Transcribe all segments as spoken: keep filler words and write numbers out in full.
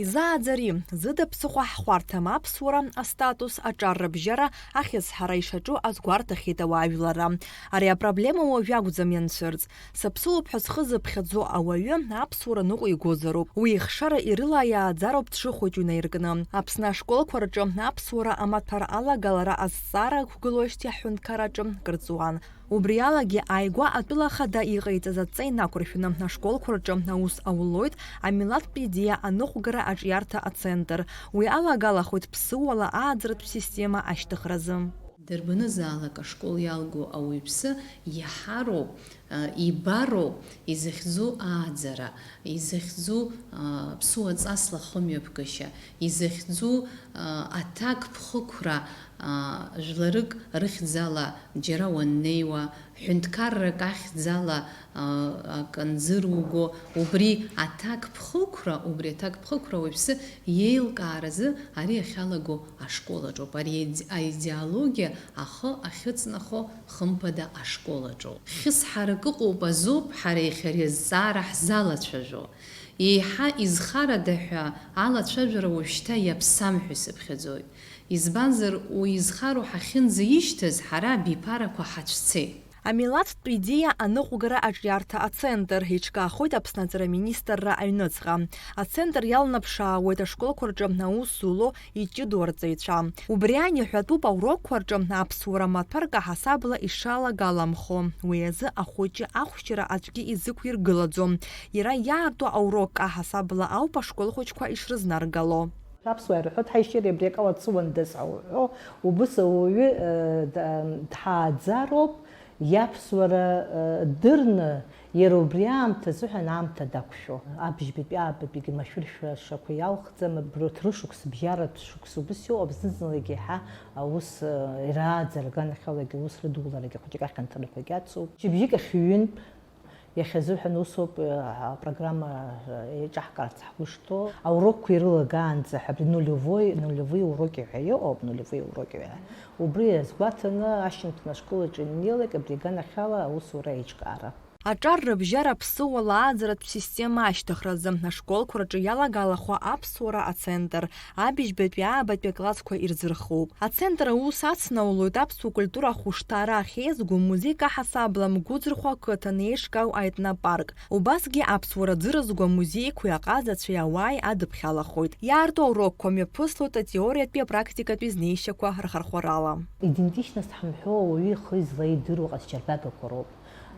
Изааӡари, зыда ԥсыхәа ҳхәарҭам аԥсуара, астатус, аҿар рыбжьара, ахьысҳара ишаҿу азгәарҭахьеит ауаажәларра. Ари апроблема уажәы акәӡам ианцәырҵ. Саԥсуоуп ҳәа зхы зыԥхьаӡо ауаҩы аԥсуара ныҟәигозароуп. Уи ихшара ирылаиааӡароуп дшыхәыҷу инаиркны. Аԥсны ашколқәа рҿы аԥсуара амаҭәар алагалара азҵаара ықәгылоижьҭеи ҳҳәынҭқарраҿы кыр ҵуан. Убри алагьы ааигәа атәыла ахада иҟаиҵаз адҵа инақәыршәаны ашколқәа рҿы аус аулоит амилаҭтә идеиа аныҟәгара аҿиарҭа ацентр. Уи алагалахоит ԥсыуала ааӡаратә система ашьҭыхразы. Дарбанызаалак ашкол иалго ауаҩԥсы иаҳароуп, ибароуп изахьӡу ааӡара, изахьӡу, ԥсуаҵасла хымҩаԥгашьа, изахьӡу, аҭакԥхықәра, жәларык рыхьӡала џьара уаннеиуа, ҳәынҭқаррак ахьӡала, акы анзыруго, убри аҭакԥхықәра, убри аҭакԥхықәра ауаҩԥсы иеилкааразы ари ахьалаго ашкол аҿоуп. Ари аиде-, аидеологиа ахы ахьыҵнахо, хымԥада, ашкол аҿоуп. Хьысҳарак ыҟоуп азоуп ҳара иахьа ари азҵаара ҳзалацәажәо. Еиҳа изхарада ҳәа алацәажәара уажәшьҭа иаԥсам ҳәа исыԥхьаӡоит. Избанзар, уи изхароу ҳахьынӡаишьҭаз, ҳара абиԥарақәа ҳацәцеит. Амилаҭтә идеиа аныҟәгара аҿиарҭа ацентр иҿкаахоит Аԥсны аҵара министрра аҩныҵҟа. Ацентр иалнаԥшаауеит ашколқәа рҿы аус зуло иҷыдоу арҵаҩцәа. Убри ан иҳәатәуп аурокқәа рҿы аԥсуара маҭәарк аҳасабала ишалагаламхо. Уи азы ахәыҷы ахәшьара аӡәгьы изықәиргылаӡом. Иара иаарту аурокк аҳасабала ауп ашкол хәыҷқәа ишрызнаргало. Аԥсуаа ирҳәоит, ҳаи, шьыри, абри акала дсыуандаз ҳәа уҳәо, убыс ауаҩы, э, д-, дҳааӡароуп, иаԥсуара, э, дырны, иара убри аамҭазыҳәан аамҭа дақәшәо. Абжьбатәи аабатәигьы машәыршәашақәа иалхӡам, абри урҭ рышықәс, бжьаратә шықәс убыс иоуп, зны-зынлагьы еиҳа аус, э, ирааӡара, аганахьалагьы аус рыдуларагьы хәыҷык ахьанҭарақәагьы ацуп. Шьыбжьык ахь ҩынтә Иахьазыҳәан усоуп, э, апрограмма, э, еиҿаҳкаарц ҳгәы шҭоу. Аурокқәа ирылагаанӡа ҳәа абри нулевой, нулевые уроки ҳәа иҟоуп, нулевые уроки ҳәа. Убри иазгәаҭаны, ашьыжьымҭан ашкол аҿы ианнеилак, абри аганахьала аусура еиҿкаара. Аҿар рыбжьара аԥсыуала ааӡаратә система ашьҭыхразы, ашколқәа рҿы иалагалахо аԥсуара ацентр, абыжьбатәи аабатәи аклассқәа ирзырхоуп. Ацентр аус ацнаулоит аԥсуа культура ахәышҭаара ахьеизго музеик аҳасабала Мгәыӡырхәа ақыҭан еиҿкаау аетнопарк. Убасгьы аԥсуара ӡы рызго амузеиқәеи аҟазацәеи ауааи адыԥхьалахоит. Иаарту аурокқәа мҩаԥыслоит атеориатәи апрактикатәи знеишьақәа рхырхәарала. Идентичность ҳамҳәо ауаҩы ихы излаидыруа ҟазшьарбагақәа роуп.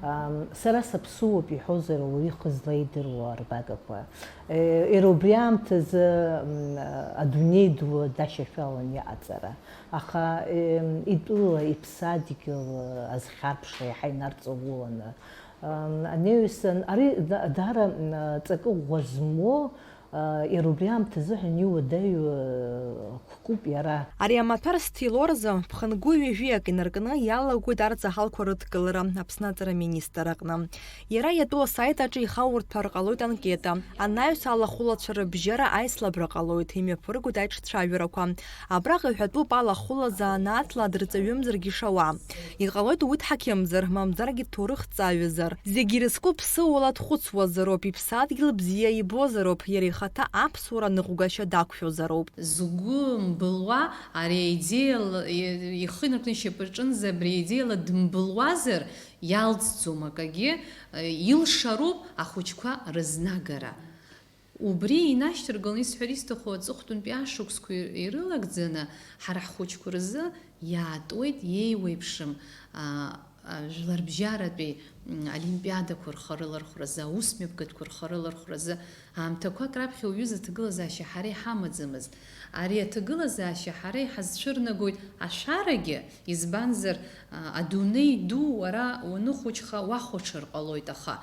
Ам, сара саԥсуоуп иҳәозар, ауаҩы ихы злаидыруа арбагақәа. Э, иара убри аамҭазы, м, адунеи ду дашьашәалан иҟаҵара. Аха, э, итәыла, иԥсадгьыл азхьарԥшра иаҳа инарҵауланы. Ам, анаҩсан, ари да-, даара, м, ҵакы ӷәӷәа змоу, Иара убри аамҭазыҳәан иуадаҩу хкуп иара. Ари амаҭәар зҭило рзы ԥхынгәы ҩажәиак инаркны иалагоит арҵаҳалқәа рыдкылара Аԥсны аҵара министр аҟны. Иара иатәу асаит аҿы ихаурҭәаар ҟалоит анкета, анаҩс алахәылацәа рыбжьара аицлабра ҟалоит, имҩаԥыргоит аиҿцәажәарақәа. Абраҟа иҳәатәуп алахәыла занааҭла дырҵаҩымзаргьы ишауа. Иҟалоит уи дҳақьымзар, мамзаргьы дҭоурыхҭҵааҩызар. Зегьы ирызку ԥсыуала дхәыцуазароуп, иԥсадгьыл бзиа ибозароуп, иара ихаҭа аԥсуара ныҟәгашьа дақәшәозароуп. Згәы мбылуа, ари аидеиала, ихы инаркны ишьапаҿынӡа абри аидеиала дымбылуазар, иалҵӡом акагьы, илшароуп ахәыҷқәа рызнагара. Убри инашьҭаргаланы исҳәар исҭаху аҵыхәтәантәи ашықәсқәа ирылагӡаны ҳара ҳхәыҷқәа рзы иаатуеит иеиуеиԥшым, а, а, жәларбжьаратәи, м, олимпиадақәа рхы рылархәразы, аусмҩаԥгатәқәа рхы рылархәразы. Аамҭақәак раԥхьа уҩыза аҭагылазаашьа ҳара иҳамаӡамызт. Ари аҭагылазаашьа ҳара иҳазцәырнагоит ашәарагьы, избанзар, а, адунеи ду уара уаныхәыҷха уахәаҽыр ҟалоит, аха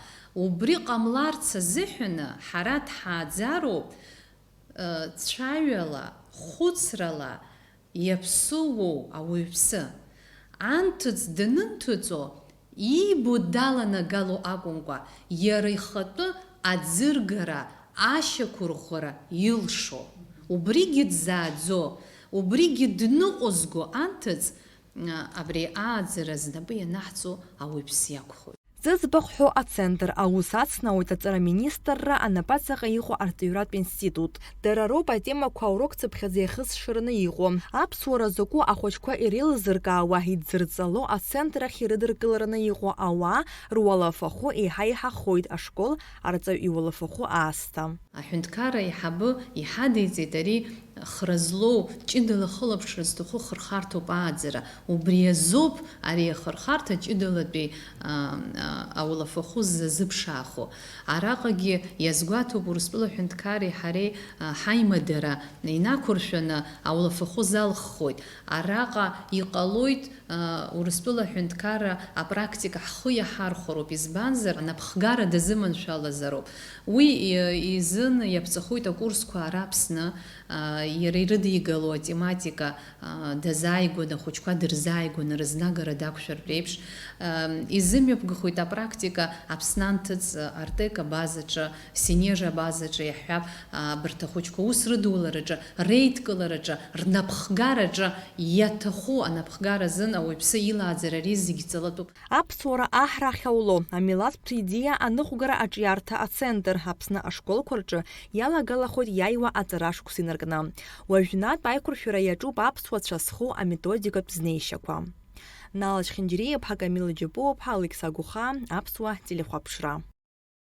Убри ҟамларц азыҳәаны ҳара дҳааӡароуп, ы, цәаҩала, хәыцрала иаԥсыуоу ауаҩԥсы. Анҭыҵ данынҭыҵо, иибо даланагало акәымкәа, иара ихатәы аӡыргара, ашьақәырӷәӷәара илшо. Убригьы дзааӡо, убригьы дныҟәызго анҭыҵ, ы, абри ааӡара знапы ианаҳҵо ауаҩԥсы иакәхоит. Зыӡбахә ҳәоу ацентр аус ацнауеит аҵара министрра анапаҵаҟа иҟоу арҵаҩратә институт. Дара роуп атемақәа аурокцыԥхьаӡа иахысшараны иҟоу. Аԥсуара закәу ахәыҷқәа иреилызыркаауа, идзырҵало ацентр ахь ирыдыркылараны иҟоу ауаа руалафахәы еиҳа иҳахоит ашкол арҵаҩ иуалафахәы аасҭа. Аҳәынҭқарра аиҳабы иҳадиҵеит ари хра злоу, ҷыдала хылаԥшра зҭаху хырхарҭоуп ааӡара. Убри азоуп ари ахырхарҭа ҷыдалатәи, а, а, ауалафахәы ззазыԥшаахо. Араҟагьы иазгәаҭоуп Урыстәыла аҳәынҭқарреи ҳареи, а, ҳаимадара инақәыршәаны ауалафахәы залххоит. Араҟа иҟалоит, а, Урыстәыла аҳәынҭқарра апрактика ҳхы иаҳархәароуп, избанзар, анапхгара дазыманшәалазароуп. Уи, и-, изын иаԥҵахоит акурсқәа ара Аԥсны, а, иара ирыдигало атематика, а, дазааигәаны, ахәыҷқәа дырзааигәаны рызнагара дақәшәартә еиԥш, а, изымҩаԥгахоит апрактика Аԥсны анҭыҵ, а, Артек абазаҿы, Синеж абазаҿы иаҳҳәап, а, абарҭ ахәыҷқәа ус рыдулараҿы, реидкылараҿы, рнапхгараҿы иаҭаху анапхгара азын ауаҩԥсы илааӡара ари зегь ҵалатәуп. Аԥсуара аҳра ахьауло, амилаҭтә идеиа аныҟәгара аҿиарҭа ацентр Аԥсны ашколқәа рҿы иалагалахоит иааиуа аҵара ашықәс инаркны. Уажәнатә аиқәыршәара иаҿуп аԥсуа цәа зхоу аметодикатә знеишьақәа. Нала Чхинџьириа-иԥҳа, Камила Џьапуа-иԥҳа, Алықьса Гәыхаа, Аԥсуа телехәаԥшра.